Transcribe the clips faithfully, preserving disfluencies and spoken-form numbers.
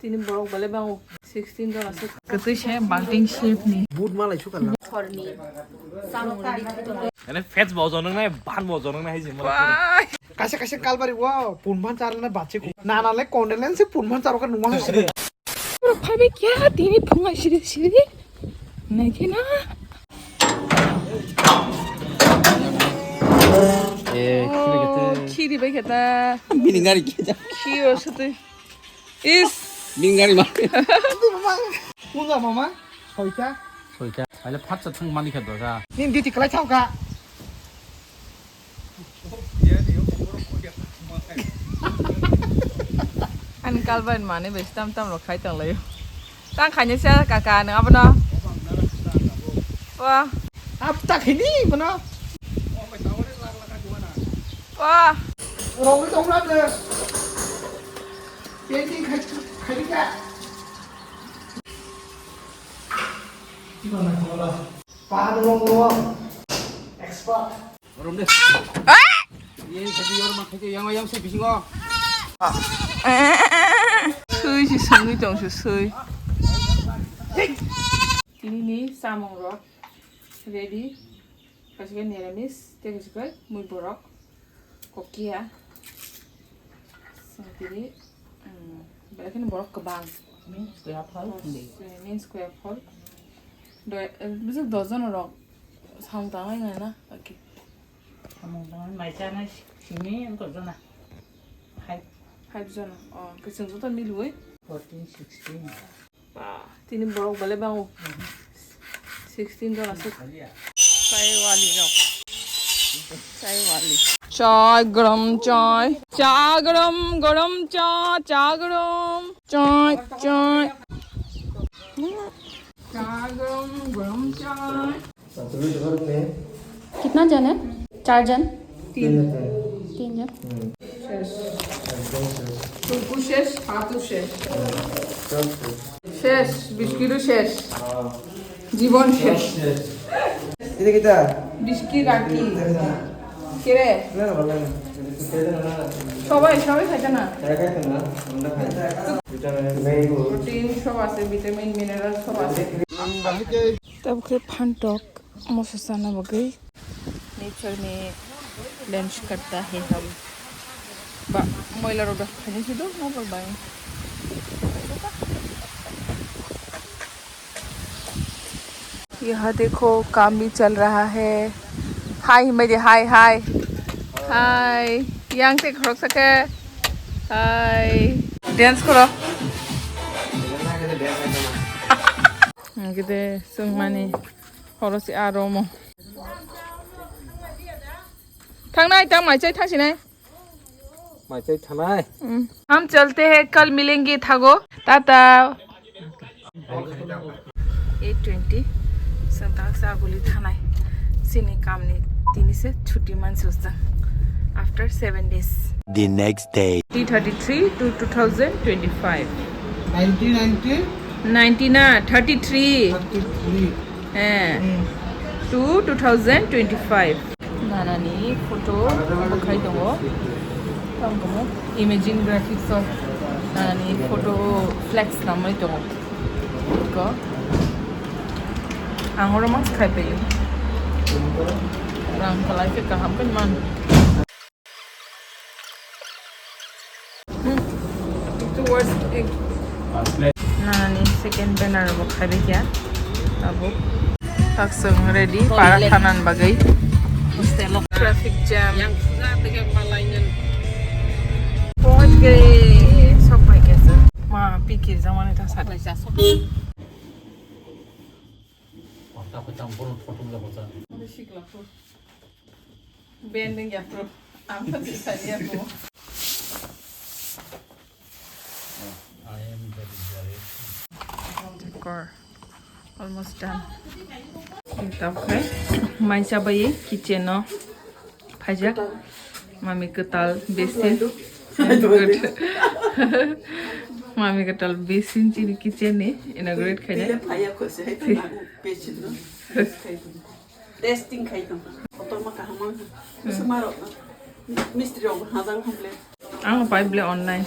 Tini borok belai bango sixteen jon aswk. Kwtwi se balting shape ni. Boot malai sukha na. Thorni. Samung rwdi thwtwng. Ene fans bo jonok nai, ban bo jonok nai hai jima. Kaisa kaisa kalbari o punman charna bachi ko. Na na le condolence punman charo ka numa sire. Pura phaibai kya tini phunga siri siri. Naikhe na. Eh, khiri kete. Khiri bai keta. Bini gari khe ja. Khiri o sutui. Is. Bini gari ma. Mama. Punga mama. Soita. Soita. Aile phatsa thang mani khe dosa. Nin duty kalai thao ka. Ani kalbai mani bai tam tam rok khai tong laio. Tang khaini se kaka nang abono. Wah. Apta khaini bono. Wah. Rong tong na de. Painting khai khai ka. Expert. Rom de. Ye, jadi yor ma khaje yang yang se bisingo. Sui si sangwi tong se sui. Tini ni samung rok ready. Kaisa niramis, tei kaisa mui borok. Kokia. Song tini, um, belai kheno borok kwbang. Min square phal hindi. Min square phal. Doi, eh, bisa dos jon rok samung tangnai nai na, okay. Samung tangnai mai chanai simi ang kor jona. Five. Five jon. Oh, kwchwng joto milwi. Fourteen, sixteen. Ba, tini borok belai bango. Sixteen jon aswk. Chai wali rok. Chai wali. Chai garam chai. Cha garam garam cha, cha garam. Chai, chai. Cha garam garam chai. कितना जन है? चार जन। तीन। तीन जन। শেষ। টুকু শেষ, হাতও শেষ। শেষ, বিস্কিটও শেষ। জীবন শেষ। এটা কিতা? বিস্কিট আর কি? এটা কিতা? কে রে? না, না, ভালো লাগে না। সবাই, সবাই খাইতে না? একা খাইতে না, আমরা খাই। Vitamin, mango. প্রোটিন সব আছে, ভিটামিন, মিনারেল সব আছে। Tabuk khe phantok moso chana bagwi nature ni lens karta hai hum ba moila rok da khani si do mobile bai. Yaha dekho, kaam bhi chal raha hai. Hi himbai de, hi, hi. Hi. Yang te khorok sake. Hi. Dance koro. Gede sungmani. Horo si aro mo. Thangnai tang mai chai thangsinai. Mai chai thanai. हम चलते हैं, कल मिलेंगे थागो। Tata. Eight twenty. Santa sa guli thanai. Sini kamni tini se chuti man susang. After seven days. The next day. Three thirty-three to two thousand twenty-five. Nineteen ninety? Ninety na, thirty-three. Thirty-three. Eh. Hmm. To two thousand twenty-five. Nanani photo bwkhai tongo. Tamo imaging graphics o nanani photo flex namai tongo. Ko ang oro mas khai paio. Rang kalai khe kaham khe man. Nanani second banner bo khaibai kya. Abo taksong ready para thanan bagwi. Traffic jam. Pahunch gaye, sok pai kya sir. Ma pikir jamani ta sa. Bending ya, bro. Ang pati sani ya, bro. I am very worried. Decor almost done. Tamo khe mai chabai kitchen o phaijak. Mami kwtal basin. Mami kwtal basin chini kitchen ni inaugurate khaina. Testing khai tong. Kotorma kaham wngkha. Bwswk ma rok no. Mistri rok bo hajak hamle. Ang pai ble online.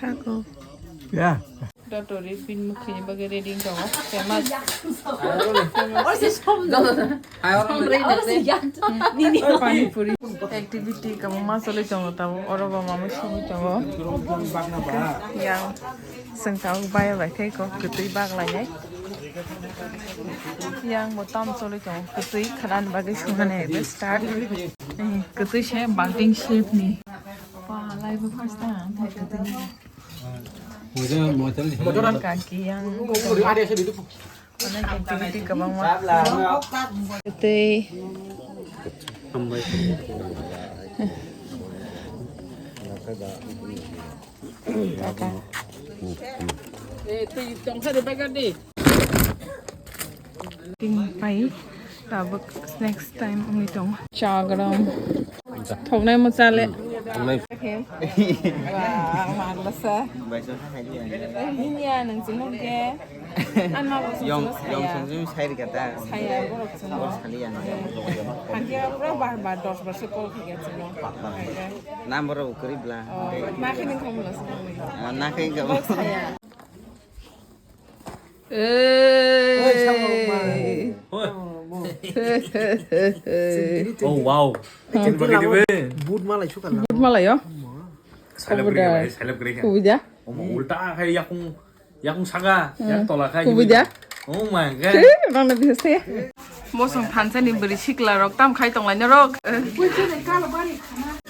Kako. Ya. Dotori bin mukhi ni bagwi ready wng tongo. Famous. Pani puri. Activity kwbangma choli tongo tabuk. Oro bo mama songwi tongo. Yang. Chwng tabuk baya bai khe kok kwtwi bak lainai. Yang bo tam choli tongo. Kwtwi khwnani bagwi songmani abo start. Eh, kwtwi se balting shape ni. Ba, lai bo first time ang thai kwtwi ni. Motor, motor. Kaki yang. Onek activity kwbangma. Tei. Ting pai, tabuk next time wngwi tong. Chagram. Thoknai mo chale. Thoknai. Wah, maglasa. Hinya nang chimung ke. Yong, yong songsim sai rika ta. Saya borok chimung. Abor sali yang. Hangke pura bar bar dos bar se call khaikha chimung. Number rok kwrwi bla. Oh, nakhe nang khamu lasa. Ah, nakhe nang khamu. Saya. Hey. Oh, wow. Boot malai suka na. Boot malai yo. Celebrity, celebrity. Kubuja. Oh, ulta khai yakung, yakung saka, yak tola khai. Kubuja. Oh my God. Rana bisa se. Mosong thansa ni beri sikla rok tam khai tonglai na rok.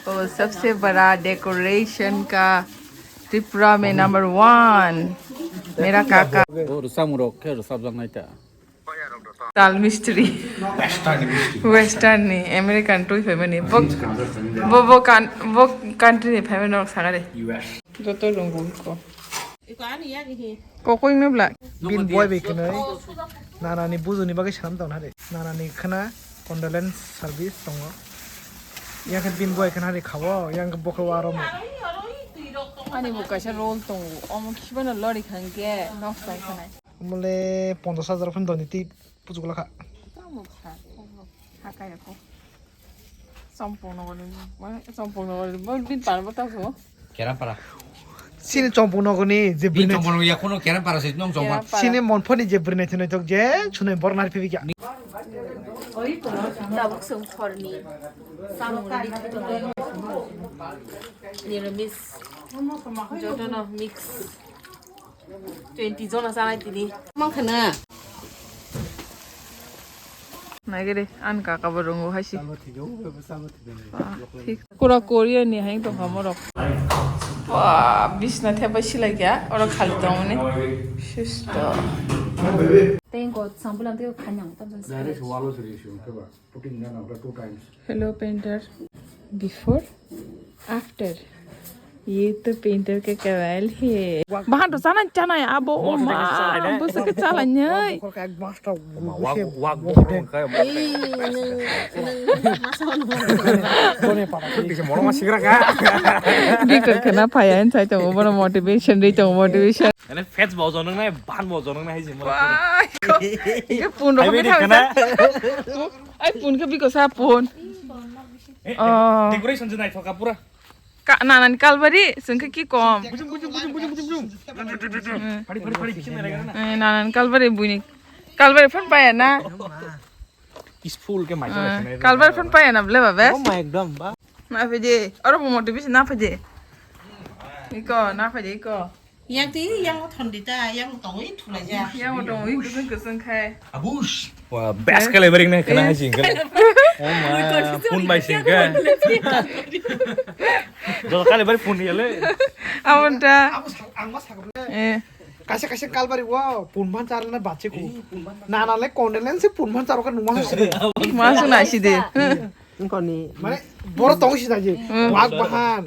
Oh, sabse bada decoration ka Tripura mein number one, mera kaka. Oh, rwchapmung rok khe rwchapjaknai ta. Dal mistri. Western ni mistri. Western ni, American twi phaimani. Bo, bo, bo kan-, bo country ni phaimani rok sakha de. U S. Joto rwngwi ko. Kokoi nubla. Bin boi bai khwnwi. Nana ni buju ni bagwi sanam tong hade. Nana ni khwna condolence service tongo. Yang khe bin boi khwna hade khawo, yang khe bokhe waro mo. Ani bo kaisa roll tongo. Omo khibana lori khangke nok sai khanai. Mole ponchash hajar phano doni twi puchuk lakha. Tamo kha, ha kaya ko. Sompong nogor ni, sompong nogor ni, bo bin par bo ta ko. Kerampara. Sini chompong nogor ni je bin bini. Chompong nogor ya kono Kerampara se nong chompong. Kerampara. Sini monpho ni je bini thunai tok je chunai bor nari phi bikya. Tabuk song thor ni. Samung ni thito. Niramis. Joto no mix. Twenty jona chanai tini. Mang khana. Naigere, an kaka bo rongo haisi. Sabo thido, sabo thido. Ah, thik. Kura Korea ni haing tong kha morok. Wah, bisna thep bai silai kya, oro khali tong ni. Sisto. Tengko sambulam tengko khanyang tam. Direct walo suri suri kaba. Putting down after two times. Hello painter. Before, after. Ye to painter ka kamal hai. Bahan to sana chana ya abo o ma. Bo se ka chala nyai. Wak wak bo ka. Kone para. Bikor kana paya en sai to motivation de to motivation. Ene fans bo jonong nai ban bo jonong nai hai jimo. Wah. Ke pun ro. Ai pun ke biko sa pun. Oh. Decoration je naithok kha pura. Ka, nanan kalbari, sengke ki kom. Bujum, bujum, bujum, bujum, bujum, bujum. Hmm. Phari, phari, phari, bikin mereka na. Eh, nanan kalbari buini. Kalbari phone paya na. Peaceful ke mai. Eh, kalbari phone paya na ble babe. Oh my ekdom ba. Na phaje, oro bo motivation na phaje. Iko, na phaje iko. Yang ti yang thon di ta, yang tongwi thulai ja. Yang tongwi kusung kusung khai. Abush. Wah, best kali bering nih kena hajing kan. Oh ma, pun bai sing kan. Jol kali bari pun ya le. Amun ta. Aku sa-, ang mas aku. Eh. Kaisa kaisa kalbari wow, pun man char na bache ku. Na na le condolence pun man char kan numa. Masuk nasi deh. Engkoni. Mane Borok tongo sina je. Hmm. Wak bahan.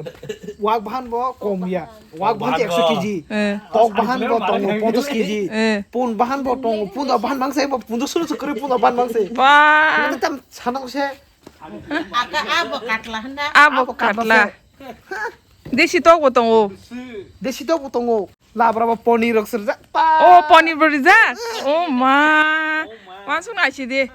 Wak bahan bo kom ya. Wak bahan je ekso kg. Eh. Tok bahan bo tongo ponchas kg. Eh. Pun bahan bo tongo. Pun da bahan mangse bo pun da suru sukuri pun da bahan mangse. Wah. Ini tam sanang se. Aka abo katla handa. Abo katla. Desi tok bo tongo. Desi tok bo tongo. Labra bo ponir rok serjak. Oh, ponir bo rijak. Oh ma. Wansuk nai sidi.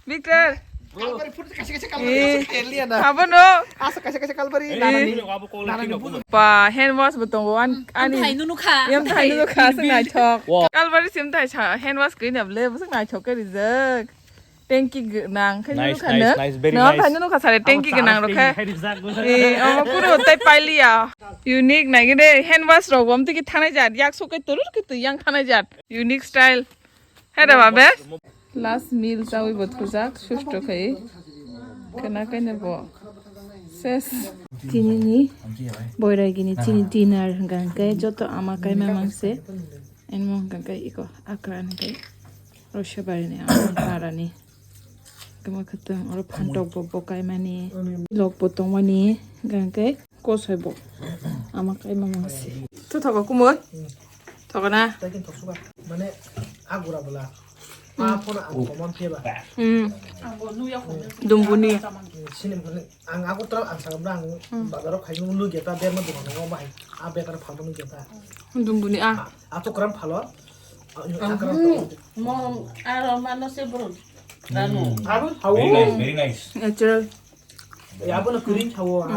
Victor. Kalbari photo kaisa kaisa kalbari. Eh. Asa khailiya na. Abono. Asa kaisa kaisa kalbari. Eh. Nanani. Nanani budu. Pa, hand wash bo tongo an ani. Thai nunu kha. Yam thai nunu kha sing naithok. Wow. Kalbari sim thai sa hand wash koi na ble sing naithok ke rijak. Tanki gwnang khai nunu kha. Nice, nice, very nice. No khai nunu kha sare tanki gwnang rok kha. Eh, omo kuro tai pailiya. Unique nai gede hand wash rok bom tiki thanai jat yak sokai turur kitu yang thanai jat. Unique style. Hera babe. Last meal chawi bo thujak susto khai. Khena kaine bo. Ses. Tini ni boirai gini tini dinner hwnkha hwnkhe joto ama kaima mangse. Ani mo hwnkha hwnkhe iko akra hwnkhe. Roshabari ni ama para ni. Kama khatung oro phantok bo bo kaimani. Lok bo tongmani hwnkha hwnkhe. Kosoi bo. Ama kai mama si. Tu thogo kumoi. Thogo na. Taikin thoksuka. Mane agura bela. Ma phone ang common phe ba. Hmm. Dumbuni. Sini mane ang agu tra ang sagam na ang bazaro khai nu lu geta ber ma dukan ngo bai. A bekar phalo nu geta. Dumbuni a. A to kram phalo. Mo aro mano se bro. Ranu. Abu hawo. Very nice, very nice. Natural. Ya bo na kuring hawo.